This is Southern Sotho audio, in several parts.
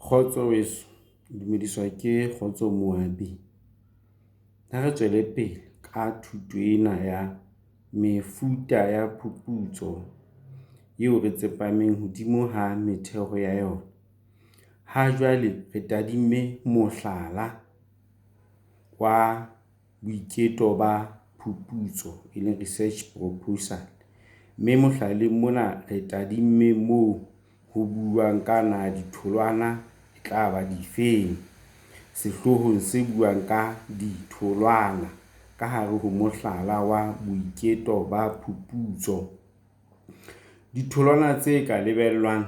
Kgotso weso, o dumediswa ke Kgotso Moabi. Ha re tswele pele ka thuto ena ya mefuta ya phuputso eo re tsepameng hodimo ha metheo ya yona. Ha jwale re tadimme mohlala wa boiketo ba phuputso, e leng research proposal. Mme mohlaleng mona re tadimme moo ho buuwang ka na ditholwana e tla ba difeng sehloohong se buang ka ditholwana ka hare ho mohlala wa boiketo ba phuputso. Ditholwana tse ka lebellwang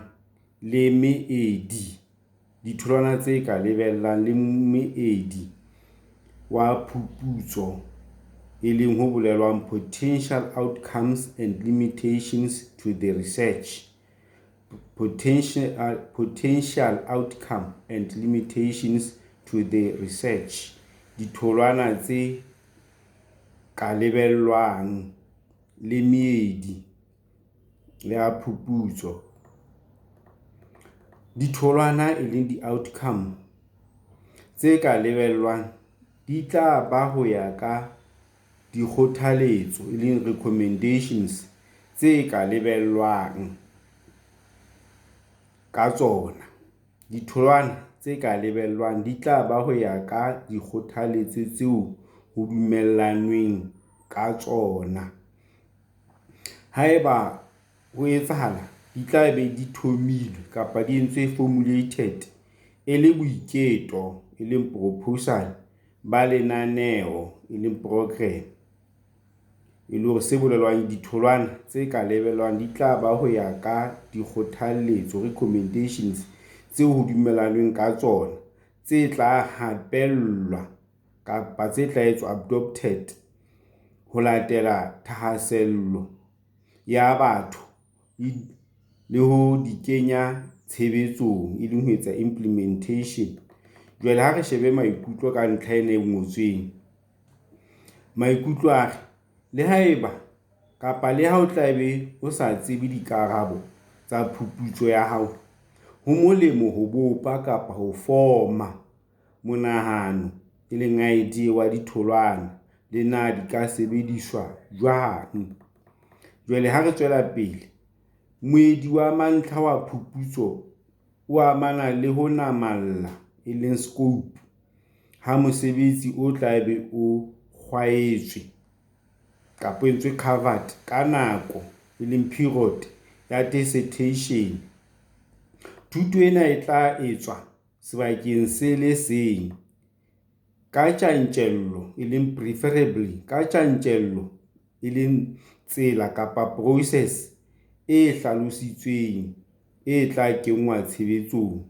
le meedi, ditholwana tse ka lebellwang le meedi wa phuputso, e leng ho bolelwang potential outcomes and limitations to the research. Potential outcome and limitations to the research. Ditholwana tse ka lebellwang le meedi ya phuputso. Ditholwana e leng di-outcome tse ka lebellwang di tla ba ho ya ka dikgothaletso, e leng recommendations tse ka lebellwang ka tsona. Ditholwana tse ka lebellwang di tla ba ho ya ka dikgothaletso tseo ho dumellanweng ka tsona. Haeba ho etsahala, di tla be di thomilwe kapa di entswe formulated e le boiketo, e leng proposal ba lenaneo, e leng program. E le hore se bolelwang ditholwana tse ka lebellwang di tla ba ho ya ka dikgothalletso, recommendations tseo ho dumellanweng ka tsona, tse tla hatellwa kapa tse tla etswa adopted ho latela thahasello ya batho le ho di kenya tshebetsong, e leng ho etsa implementation. Jwale ha re shebe maikutlo ka ntlha ena e ngotsweng. Maikutlo a re le haeba kapa le ha o tla be o sa tsebe dikarabo tsa phuputso ya hao, ho molemo ho bopa kapa ho forma monahano, e leng idea wa ditholwana le na di ka sebediswa jwang. Jwale ha re tswela pele, moedi wa mantlha wa phuputso o amana le ho namalla, e leng scope, ha mosebetsi o tla be o kgwaetswe kapa o entswe covered ka nako, e leng period ya dissertation. Thuto ena e tla etswa sebakeng se le seng, ka tjantjello, e leng preferably ka tjantjello, e leng tsela kapa process e hlalositsweng e tla kenngwa tshebetsong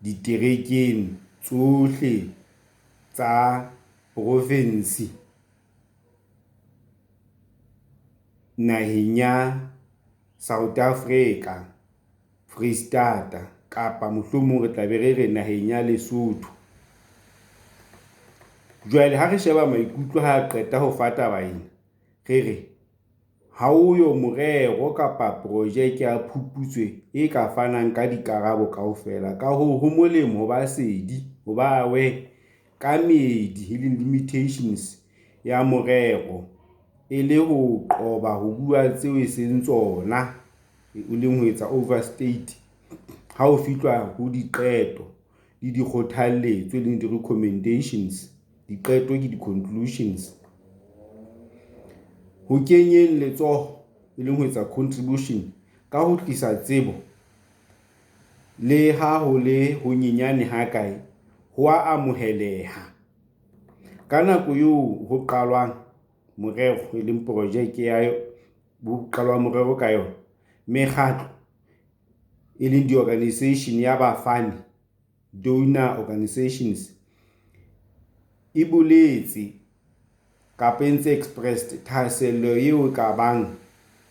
diterekeng tsohle tsa provinse naheng ya South Africa, Foreisetata kapa mohlomong re tla be re re naheng ya Lesotho. Jwale ha re sheba maikutlo ha a qeta ho fa taba ena, re re ha ho yo morero kapa projeke ya phuputso e ka fanang ka dikarabo kaofela. Ka hoo, ho molemo ho ba sedi, ho ba aware ka meedi, e leng limitations ya morero e le ho qoba ho bua tseo eseng tsona, e leng ho etsa overstate ha ho fihlwa ho diqeto le dikgothalletso, e leng di-recommendations. Diqeto ke di-conclusions. Ho kenyeng letsoho, e leng ho etsa contribution ka ho tlisa tsebo le ha ho le honyenyane hakae, ho a amoheleha. Ka nako eo ho qalwang morero, e leng projeke ya ho qalwa morero ka yona. Mekgatlo e leng di-organisation ya bafani, donor organisations e boletse kapa e ntse expressed thahasello eo e ka bang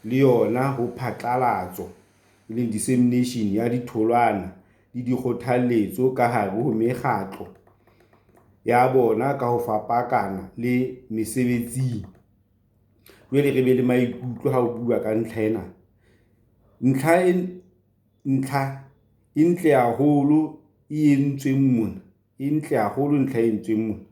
le yona ho phatlalatso, e leng dissemination ya ditholwana le dikgothalletso ka hare ho mekgatlo ya bona ka ho fapakana le mesebetsing. Jwale re be le maikutlo ha ho bua ka ntlha ena. Ntlha e ntle haholo. e entsweng mona, e ntle haholo ntlha e entsweng mona.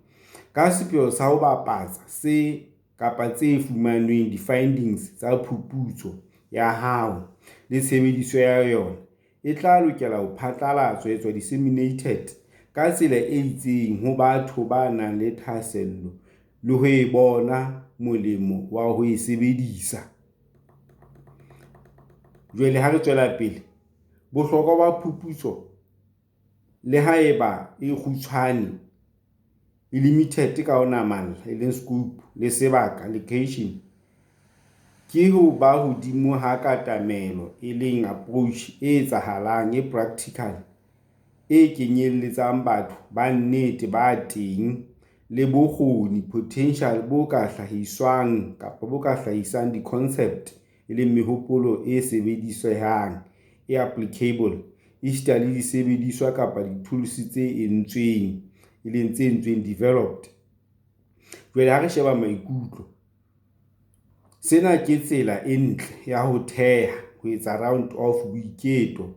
Ka sepheo sa ho bapatsa se kapa tse fumanweng, di-findings tsa phuputso ya hao le tshebediso ya yona e tla lokela ho phatlalatswa, ho etswa disseminated, ka tsela e itseng ho batho ba nang le thahasello le ho e bona molemo wa ho e sebedisa. Jwale ha re tswela pele, bohlokwa ba phuputso le ha eba e kgutshwane, e limited ka ho namalla, e leng scope le sebaka, location, ke ho ba hodimo ha katamelo, e leng approach e etsahalang, e practical, e kenyelletsang batho ba nnete, ba teng, le bokgoni, potential, bo ka hlahiswang kapa bo ka hlahisang di-concept, e leng mehopolo e sebedisehang, e applicable, esita le disebediswa kapa di-tools tse entsweng, e leng tse entsweng, developed. Jwale ha re sheba maikutlo, sena ke tsela e ntle ya ho theha, ho etsa round off, boiketo,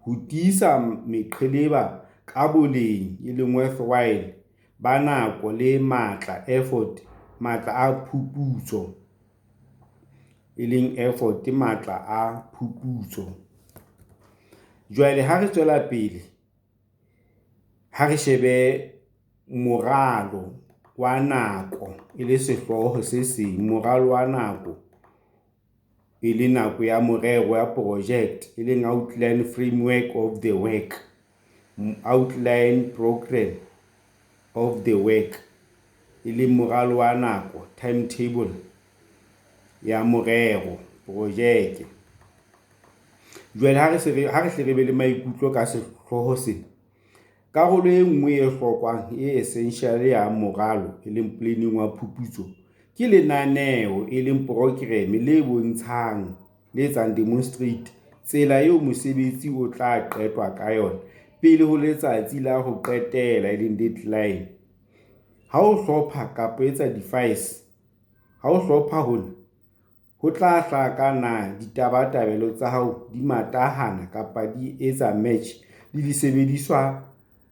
ho tiisa meqheleba ka boleng, e leng worthwhile, ba nako le matla, effort, matla a phuputso, e leng effort, matla a phuputso. Jwale ha re tswela pele, ha re shebe moralo wa nako e le sehlooho se seng. Moralo wa nako e le nako ya morero wa project, e leng outline framework of the work, outline programme of the work, e leng moralo wa nako, timetable ya morero, projeke. Jwale ha re se re, ha re hle re be le maikutlo ka sehlooho sena. Karolo e nngwe e hlokwang e essential ya moralo, e leng planning wa phuputso, ke lenaneo, e leng programme le bontshang, le etsang demonstrate tsela eo mosebetsi o tla qetwa ka yona pele ho letsatsi la ho qetela, e leng deadline. Ha o hlopha kapa o etsa devise, ha o hlopha hona, ho tla hlaka na ditabatabelo tsa hao di matahana kapa di etsa match le disebediswa,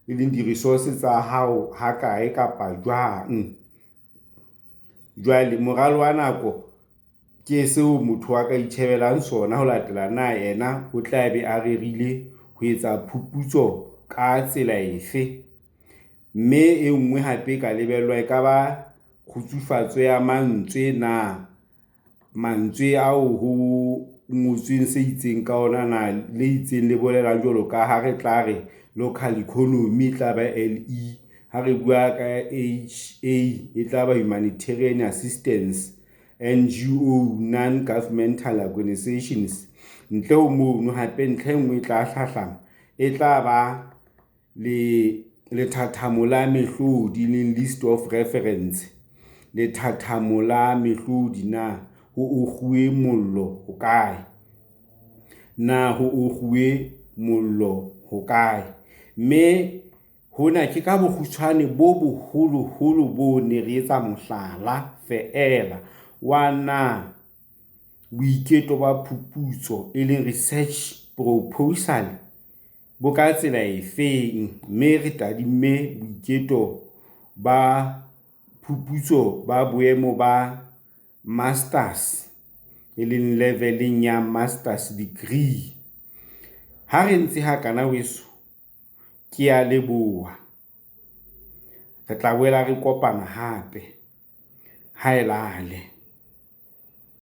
e leng di-resources tsa hao hakae kapa jwang. Jwale moralo wa nako ke seo motho a ka itjhebelang sona ho latela na yena o tla be a rerile ho etsa phuputso ka tsela efe. Mme e nngwe hape e ka lebellwang e ka ba kgutsufatso ya mantswe na, mantswe ao ho ngotsweng se itseng ka ona na, le itseng le bolelang jwalo ka ha re tla re local economy e tla ba LE, ha re bua ka HA e tla ba humanitarian assistance, NGO, non-governmental organisations. Ntle ho mono hape ntlha e nngwe e tla hlahlama e tla ba le lethathamo la mehlodi, e leng list of reference. Lethathamo la mehlodi na ho okguwe mollo hokae? Na ho okguwe mollo hokae? Mme hona ke ka bokgutshwane bo boholoholo bo ne re etsa mohlala feela wa na boiketo ba phuputso, e leng research proposal, bo ka tsela efeng? Mme re tadimme boiketo ba phuputso ba boemo ba masters, e leng level-eng ya masters degree. Ha re ntse hakana weso, ke a leboha. Re tla boela re kopana hape. Haelale.